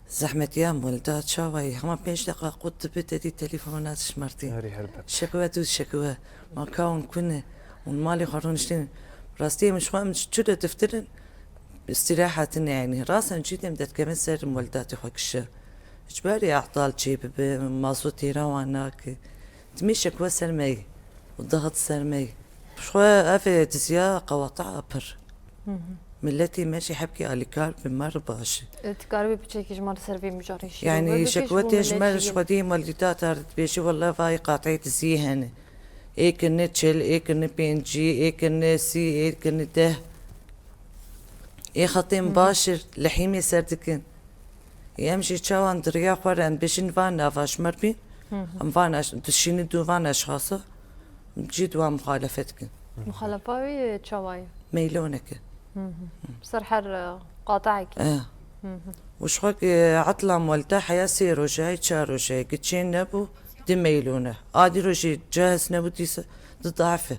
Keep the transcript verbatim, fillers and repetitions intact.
Zehmetiya molda çawayî hema pênc deqa qut dibe te dî telefona dişmertî. Herî her be. Şekwe tu şekwe. Ma ka hûn kune. Hûn malê xwe rûniştîn. Rastiyê min ji xwe em çi de diftirin. Îstîrehatin yani. Rasen cî dem detkevin ser moldatê xwe kişe. Ji ber ya ehtal çê bibe, mazot têra wan nake. Dimê şekwe ser me yî. Û dahat ser me yî. Ji xwe ev diziya qewata pir. Miletê me jî hebkî alîkar bi me re baş e. E, Dikaribî piçekî ji me li ser vê mijarê şîrove Yani bike, şekwetê ji me ji melekî xwedî maldîta te dibêjî wele vay qateyê diziyê hene. Ê kirine çil, ê kirine pêncî, ê kirine sî, ê kirine deh. Ê xetên baş ir, lehîmê ser dikin. Ê em jî çawan diriya xwe re em bêjin van nava ji me re bîn. Em van aş-, dişînin dû van eşxasa, em cî dû wan muxalefet dikin. Muxalefa wî çawa ye? Meyloneke. Ser her e, qateyekî. Eh. Û ji xwe ki etla molda heya sê roje, çar roje, ki çê nebû, di meylone. Adî rojê cehz nebû dîsa, di dafe.